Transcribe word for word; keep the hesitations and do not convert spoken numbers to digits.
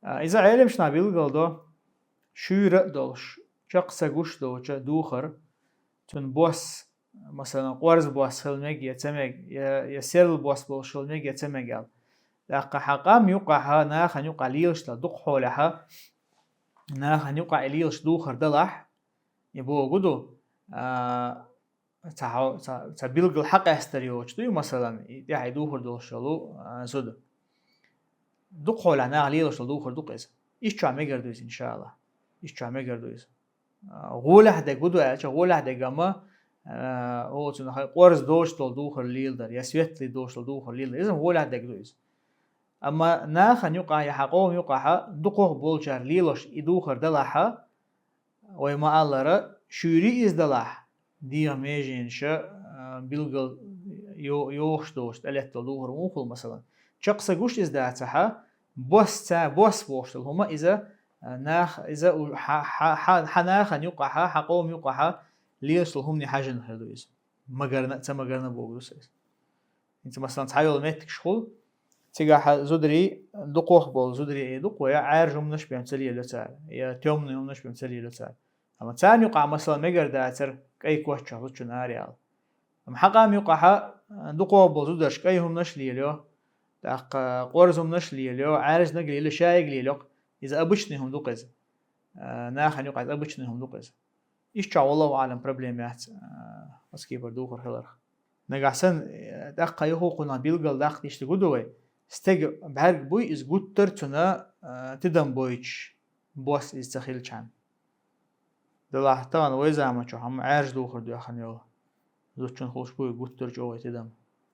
А, иза Ӏелимаш наха билгал до, шуьйра а долуш, чекх ца гуш долча духар, цуьнан бос, масалан, къорза бос хила мега я ца мега, я, я серла бос болуш хила мега я ца мега аьлла. ТӀаккха хьан къам юкъахьа, нахана юкъахь лелаш дала дукха хьолехьа, нахана юкъахь и лелаш духар далахь, и богу ду, а, ца хьо-, ца, ца билгал хьакъестар йоцуш дуй, масалан, и тӀехь и духар долуш йолу, а, зуда. Дукха хьолехь наха лелаш долу духар ду-кх иза. Ишчохь мегар ду иза, иншалла. Ишчохь мегар ду иза. А, гӀолехь дерг хӀун ду аьлча, гӀолехь дерг амма, а, оцунах къорза доцуш долу духар леладар, я светлый доцуш долу духар леладар. Иза гӀолехь дерг ду иза. Амма нахана юкъахь, я хьан къоман юкъахьа, дукхах болчара лелаш и духар далахьа, вай ма-аллара, шуьйра иза далахь, дегӀан меженаша, а, билгал йо-, йохуш доцуш тӀелеттал духар муха хуьлу, масалан. Чекх ца гуш иза дацахьа, бос ца, бос бохуш долу хӀума иза, а, нах, иза у-, хьа-, хьа-, хьа-, хьан нахана юкъахьа, хьан къоман юкъахьа лелаш долу хӀумане хьаьжжина хир ду иза. Магарна а, ца магарна а богу ду сан иза. ХӀинца, масалан, цхьайолу меттигаш хуьлу, цигахь зударий, дукхах болу зударий, э, дукха я Ӏаьржа хӀуманаш бен ца лелайо цара, я тёмный хӀуманаш бен ца лелайо цара. Амма царна юкъахь, масалан, мегар дацара кӀайн коч чохь зудчун ара яла. Амма хьан къам юкъахьа, э, дукхах болу зударша кӀайн хӀуманаш лелайо, тӀаккха къорза хӀуманаш лелайо, Ӏаьржаниг лелайо, шайиг лелайо-кх, иза обычный хӀума ду-кх иза. Э, нахана юкъахь иза обычный хӀума ду-кх иза. Ишчохь, валлаху аӀлам, проблема яц, э, оцу кепара духар хиларх. Нагахь санна, э, тӀаккха юха кхунах билгал даккха иштта гу ду вай. Стеган бӀаьрг буй, иза гуттар а цуьнан, э, тидам бойтуш, бос иза ца хилчхьана. Делахь тахана вай заманчохь хӀума Ӏаьржа духар доьхна йолу зудчун хуьлуш буй гуттар а чӀогӀа тидам.